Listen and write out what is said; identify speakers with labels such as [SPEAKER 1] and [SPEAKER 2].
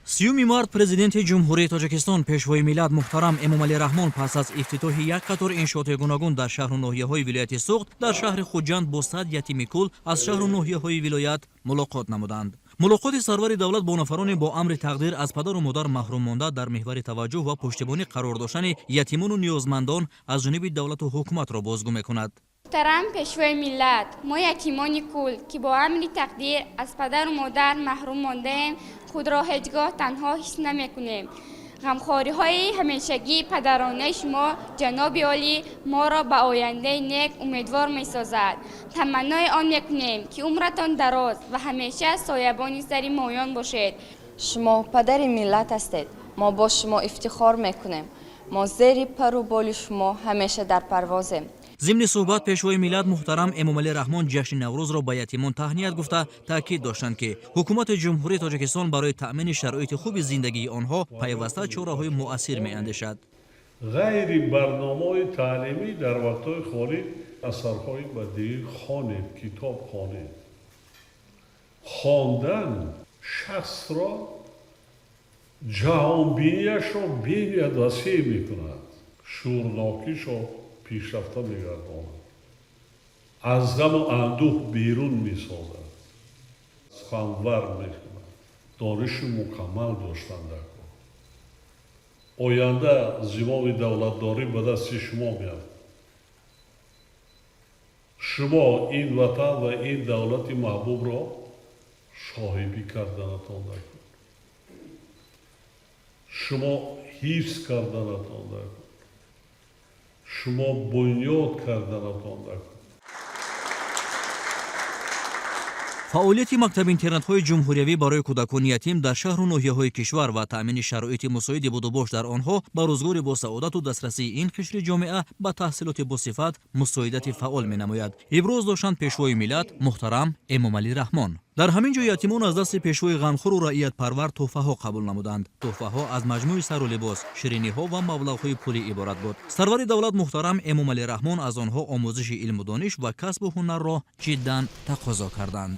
[SPEAKER 1] 30 март Президенти Ҷумҳурии Тоҷикистон, Пешвои миллат муҳтарам Эмомалӣ Раҳмон пас аз ифтитоҳи як қатор иншооти гуногун дар шаҳру ноҳияҳои вилояти Суғд дар шаҳри Хуҷанд бо 100 ятими кул аз шаҳру ноҳияҳои вилоят мулоқот намуданд. Мулоқоти сарвари давлат бо нафароне, бо амри тақдир аз падару модар маҳрум монда, дар меҳвари таваҷҷӯҳ ва пуштибонӣ қарор доштани ятимону ниёзмандон аз ҷониби давлату ҳукуматро бозгӯ мекунад.
[SPEAKER 2] Муҳтарам Пешвои миллат, мо, ятимони кул, ки бо амри тақдир аз падару модар маҳрум мондаем, худро ҳеҷ гоҳ танҳо ҳис намекунем. Ғамхориҳои ҳамешагии падаронаи шумо, ҷаноби олӣ, моро ба ояндаи нек умедвор месозад. Таманнои он мекунем, ки умратон дароз ва ҳамеша соябони сари моён бошед.
[SPEAKER 3] Шумо падари миллат ҳастед. Мо бо шумо ифтихор мекунем. Мо зери пару боли шумо ҳамеша дар парвозем.
[SPEAKER 1] Зимни суҳбат Пешвои миллат муҳтарам Эмомалӣ Раҳмон ҷашни Наврӯзро ба ятимон таҳният гуфта, таъкид доштанд, ки ҳукумати Ҷумҳурии Тоҷикистон барои таъмини шароити хуби зиндагии онҳо пайваста чораҳои муассир меандешад.
[SPEAKER 4] Ғайри барномаҳои таълимӣ дар вақтҳои холӣ асарҳои бадиӣ хонед, китоб хонед. Хондан шахсро ҷаҳонбинияшро бениҳоят васеъ мекунад, шуурнокишро пешрафта мегардонад, аз ғаму андӯҳ берун месозад, суханвар мекунад. Дониши мукаммал доштан дар кор. Оянда зимоми давлатдорӣ ба дасти шумо меафтад. Шумо ин ватан ва ин давлати маҳбубро соҳибӣ карданатон дар кор, шумо ҳифз карданатон дар кор, шумо бунёд карданатон дар кор.
[SPEAKER 1] Фаъолияти мактаб-интернатҳои ҷумҳуриявӣ барои кӯдакони ятим дар шаҳру ноҳияҳои кишвар ва таъмини шароити мусоиди будубош дар онҳо ба рӯзгори босаодату дастрасии ин қишри ҷомеа ба таҳсилоти босифат мусоидати фаъол менамояд, иброз доштанд Пешвои миллат муҳтарам Эмомалӣ Раҳмон. Дар ҳамин ҷо ятимон аз дасти пешвои ғамхӯру раиятпарвар тӯҳфаҳо қабул намуданд. Тӯҳфаҳо аз маҷмӯи сару либос, шириниҳо ва маблағҳои пулӣ иборат буд. Сарвари давлат муҳтарам Эмомалӣ Раҳмон аз онҳо омӯзиши илму дониш ва касбу ҳунарро ҷиддан тақозо карданд.